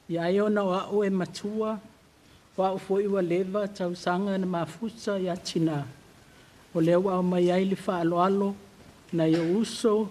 Ia ai ona o a'u e matua, o a'u foi ua leva tausaga na mafuta ia tinā, o lea ua aumai ai le faaaloalo nai ou uso,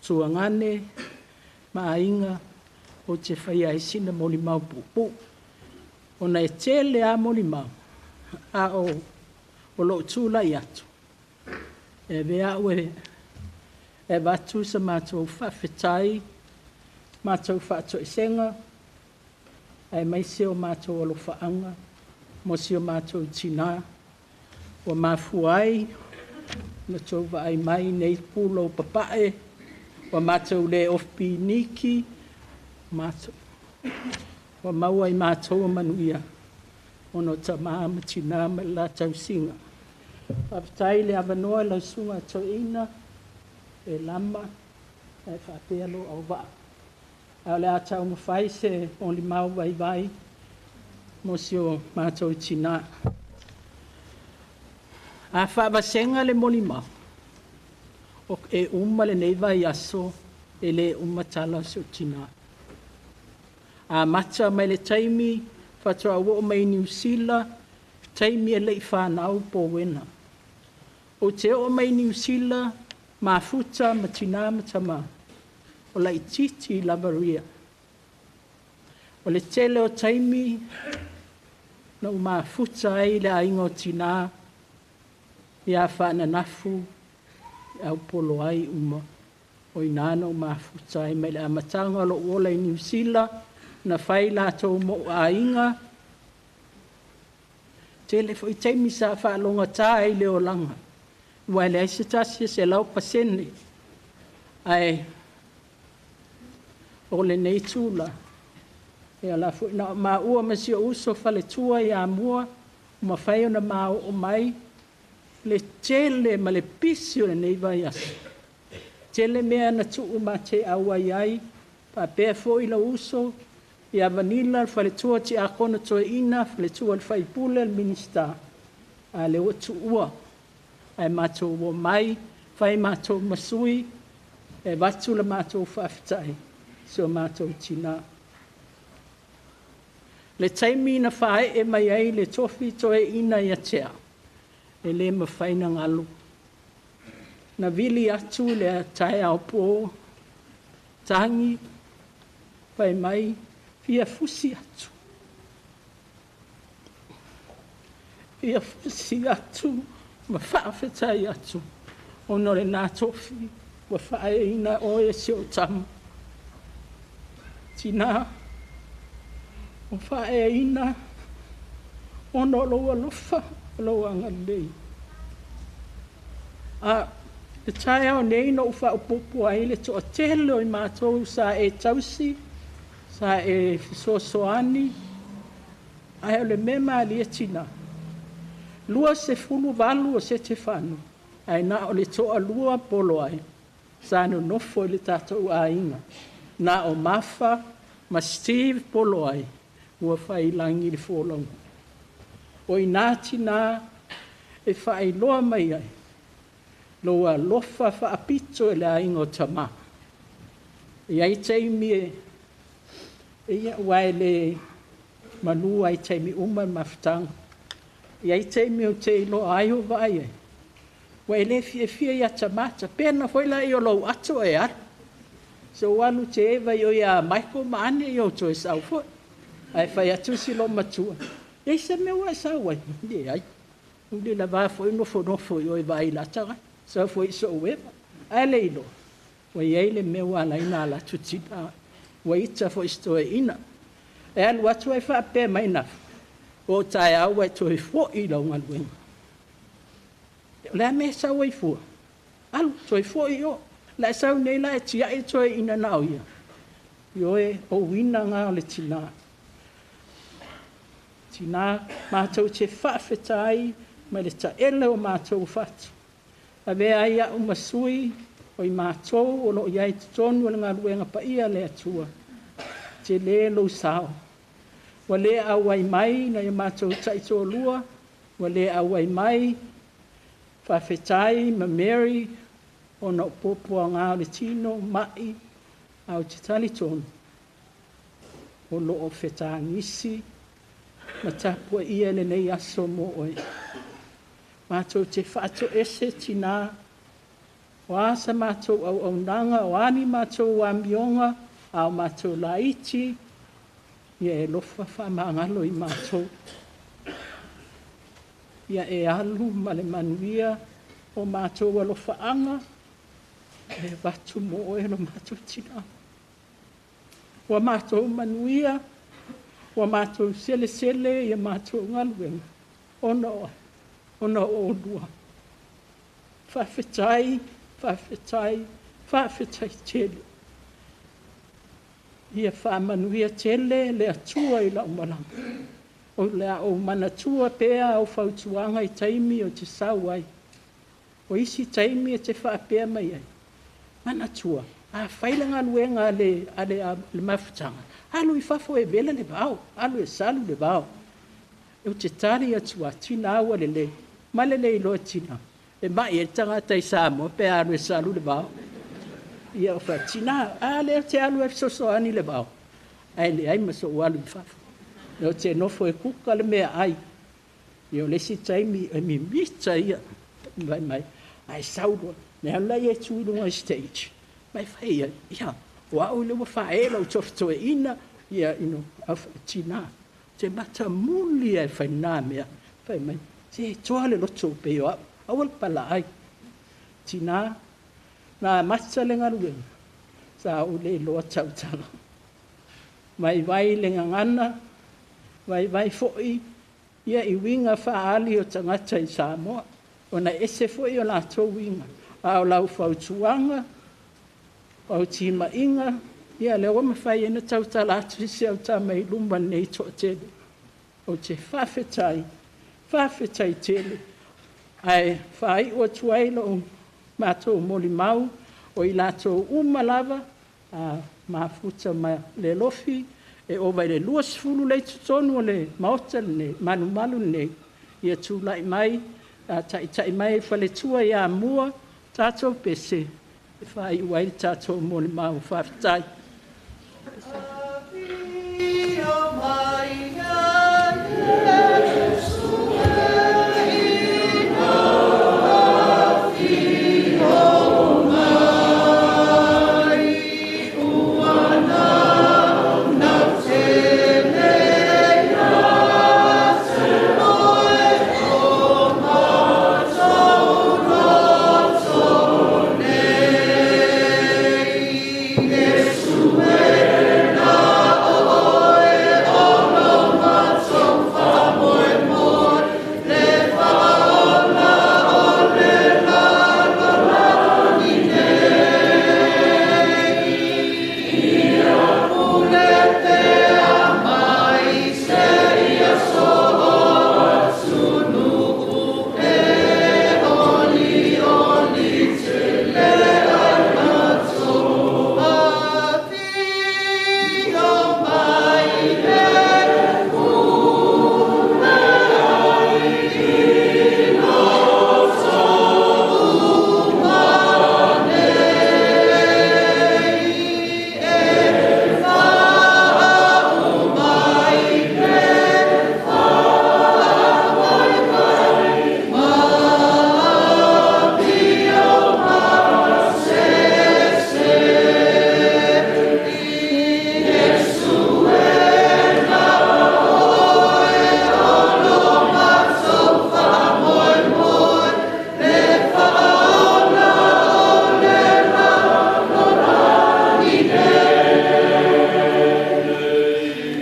tuagane ma aiga ou te faia ai sina molimau puupuu. Ona e tele lava molimau, a o lou tulai atu, e avea au e avatu sa matou faafetai, matou faatoesega, aemaise o matou alofaaga mo si o matou tinā, ua mafua ai ona outou vaai mai i nei pulou papae, ua matou le ofi piniki, ua maua i matou manuia ona o tama ma tina ma le la tausiga. Faafetai i le avanoa i lau susuga i le toeaina e Lama ae faapea lou auvaa. Ae o le a taumafai se molimau vaivai mo si o matou tinā. A faavasega le molimau, e uma lenei vaiaso e le uma tala o si ou tinā. Amata mai le taimi faatoa ou oo mai i Niu Sila, taimi e le i fanau Powena. Ou te oo mai i Niu Sila, mafuta ma tinā ma tamā, o laitiiti lava Ria. O le tele o taimi na ou mafuta ai le aiga o tinā ia Faananafu e aupolo ai uma. O i ina na ou mafuta ai mai le amataga o lou ola i Niu Sila, na fai latou ma ou aiga. Tele foi taimi sa faalogogata ai i le olaga, aua e leai se tasi e 100%. Ae o lenei itula, ia o la foi na o maua ma si ou uso faletua ia Mua, ua mafai ona ma oo mai le tele ma le pisi o lenei vaiaso. Tele mea na tuu ma te auai ai, faapea foi lou uso ia Vanilla, le faletua tiakono toeaina, faletua i le faipule, le Minisita, a o lea ua tuua, ae matou omai fai matou ma sui e avatu le matou faafetai i si o matou tinã. Le taimi na faaee mai ai le tofi toeaina ia te au, e le mafai ona galo. Na vili atu le taeao po, tagi, fai mai, fia fusi atu, fia fusi atu ma faafetai atu ona o lena tofi ua faaeaina oe e si ou tama. Tina, ua faaeaina ona o lou alofa ma lou agalelei. A le taeao nei na ou faaopoopo ai le toatele o i matou sa e tausi, sa e fesoasoani, ae o le mea malie tina, 28 o Setefano, ae na o le toalua Poloai sa nonofo i le tatou aiga, na o Mafa ma Steve Poloai ua faiilagi le folauga. O i ina tina e faailoa mai ai lou alofa faapito i le aiga o tama. E i ai taimi e aua e le malu lava i taimi uma le mafutaga. E i ai taimi ou te iloa ai ou vaai ai, ua e le fiafia ia tama, tapena foi la i o lou ato e alu. Se ua alu e te eva i o ia Michael ma ane, ia ou toe sau foi. Ae fai atu si loomatua, e i ai se mea ua e sau ai? Leai. Ou le lava foi nofonofo i o e vaai i la tagata. Sau foi i sou eva. Ae le iloa, ua i ai le mea ua ala ai ona alu atu tina. Ua ita foi i si toeaina. E alu atu ae faapea mai Nafu, o taeao ua e toe foi i lau galuega. O le a mea e sau ai fua? Alu, toe foi i o. La e sau nei la e tiai toeaina na o ia. Ioe, o uiga na o le tina. Tina, matou te faafetai mai le taele o matou fatu. Avea ai au ma sui o i matou o lo o i ai i totonu o le galuega paia a le Atua. Tele lou sao. Ua le auai mai nai o matou taitoalua, ua le auai mai Faafetai ma Mary ona o puapuaga o le tino, mai, ae ou te talitonu, O loo fetagisi ma tapuaia lenei aso mo oe. Matou te faatoese tinā, o a sa matou auaunaga, o a ni matou amioga, a o matou laiti, ia e alofa faamagalo i matou. Ia e alu ma le manuia o matou alofaaga, e avatu mo oe lo matou tinā. Ua matou manuia, ua matou selesele ia matou galuega, ona o ona o oulua. Faafetai, faafetai, faafetai tele. Ia faamanuia tele le Atua i lau malaga. O le a ou manatua pea au fautuaga i taimi ou te sau ai. O isi taimi e te faapea mai ai, manatua, a fai le galuega a le mafutaga, alu i fafo e vela le vao, alu e salu le vao. Ou te tali atu a, tina ua lelei, ma le le iloa tina, e mai ai le tagata i Samoa pe alu e salu le vao. Ia o fai, tina, a lea te alu e fesoasoani le vao, ae leai ma sou alu i fafo. Ou te nofo e kuka le meaai. Ia o le isi taimi e mimita ia, fai mai, ae sau loa, ne alu laia e tu i luga o stage, ma e fai ai, ia, o au le ua faaee lou tofitoeina, ia, au tina, te matamuli e fai nā mea, fai mai, se toa le loto pei o au, aua le palaai. Tina, na amata le galuega, sa ou le iloa tautala. Vaivai le gagana, vaivai foi ia i uiga faaali o tagata i Samoa, ona ese foi o latou uiga, a o lau fautuaga, o timaiga, ia lea ua mafai ai ona tautala atu si au tama i luma nei toatele. Ou te faafetai, faafetai tele. Ae faaiu atu ai lou matou molimau, o i latou uma lava, a mafuta ma le alofi, e ova i le 20 lea i totonu o le maota lenei, malumalu lenei, ia tulai mai, taitai mai faletua ia mua, tatou pese, e faaiu ai le tatou molimau. Faafetai. Afio mai ia Iesu e ina afio mai ua naunau tele ia te oe o matou loto nei. Iesu e na o oe o lo matou faamoemoe le faaola o le lalolagi nei. Ia pule pea mai seia so o atunuu e olioli tele ai matou. Afio mai e pule ai i loto uma nei. E faauma i le faavaivai ma amio masese. Iesu e na o oe o lo matou faamoemoe le faaola o le lalolagi nei.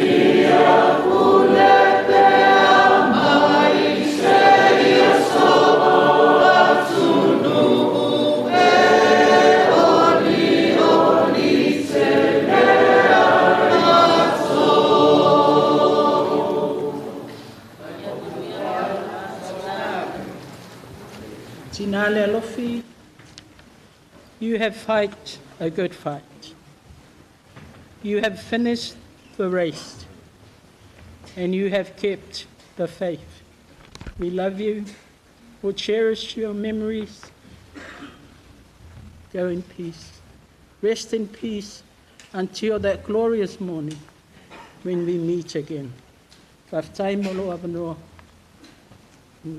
Ia pule pea mai seia so o atunuu e olioli tele ai matou. Tina le alofi, you have fight a good fight. You have finished the race and you have kept the faith. We love you. We'll cherish your memories. Go in peace. Rest in peace until that glorious morning when we meet again. Faafetai mo lou avanoa.